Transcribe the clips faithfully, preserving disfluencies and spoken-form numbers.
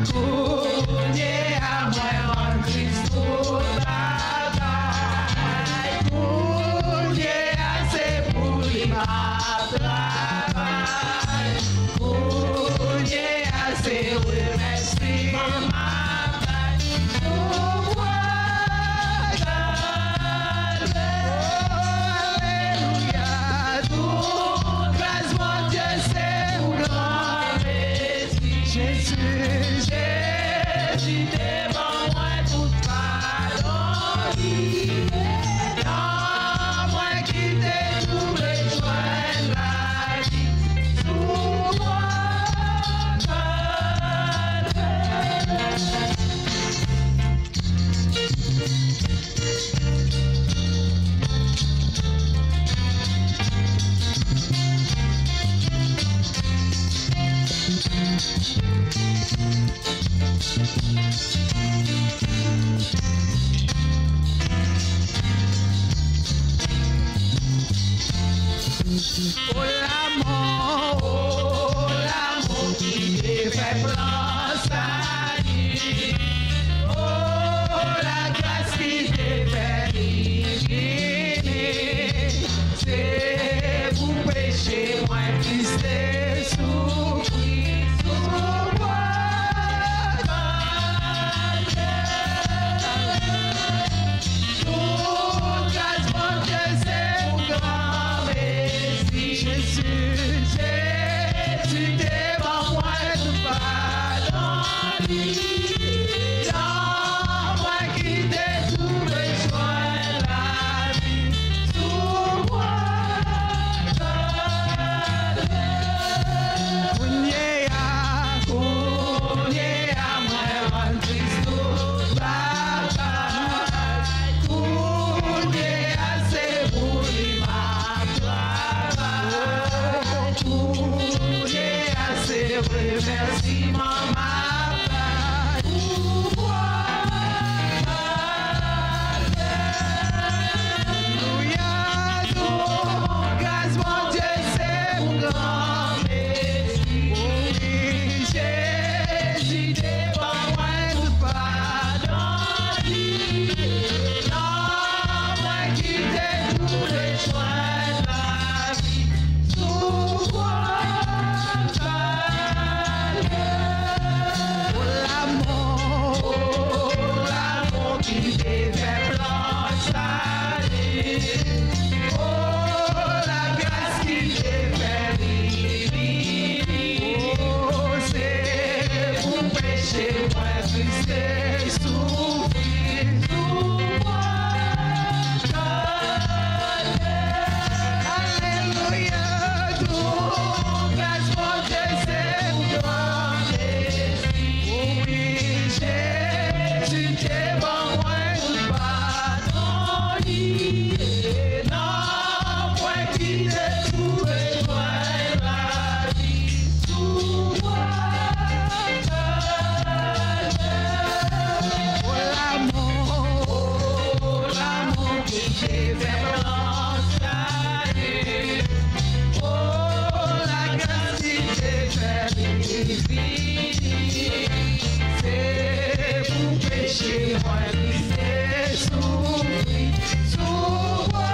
Kounye a mwen rann Kris tout bagay. Kounye a se pou li m ap travay. Kounye a se remèsiman m ap bay. Sou kwa Kalvè. Alelouya. Tout gras Bondye se yon gran mesi. Jezi, Jezi te ban mwen tout padon li. Nan mwen ki te twouble jwenn lavi sou kwa Kalvè. O lanmou, o lanmou ki te fè plan sali. O lagras ki te fè li vini. Se pou peche mwen Kris te soufri sou kwa Kalvè. Tout gras Bondye se yon gran mesi. Jezi, Jezi te ban mwen tout padon li. Nan mwen ki te twouble jwenn lavi sou kwa Kalvè. Kounye a, kounye a, mwen rann Kris tout bagay. Kounye a, se pou li m ap travay. Kounye a, se remèsiman m ap bay. Pou kwa Kalvè. Alelouya, tout gras Bondye se yon gran mesi. Wi, Jezi te ban mwen tout padon li. Nan mwen ki te twouble jwenn lavi sou kwa Kalvè. O lanmou, o lanmou ki te fè plan sali. O lagras ki te fè li vini. O, se pou peche mwen Kris te soufri sou kwa Kalvè. Alelouya, tout gras Bondye se yon gran mesi. Wi, Jezi te ban mwen tout padon li. E nan mwen ki te twouble jwenn lavi sou kwa Kalvè. O lanmou, o lanmou ki te fè plan sali. O lagras ki te fè li vini. Se pou peche mwen Kris te soufri sou kwa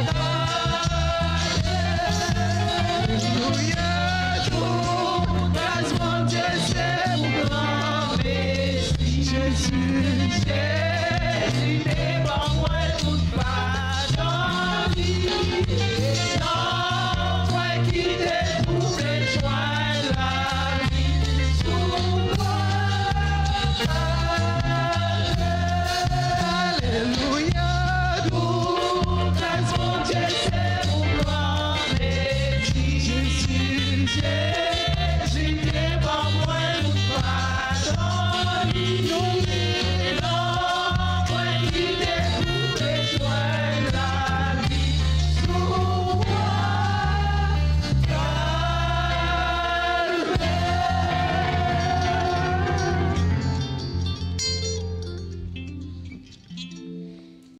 Kalvè. Alelouya, tout gras Bondye se yon gran mesi. Jezi, Jezi te ban mwen tout padon li.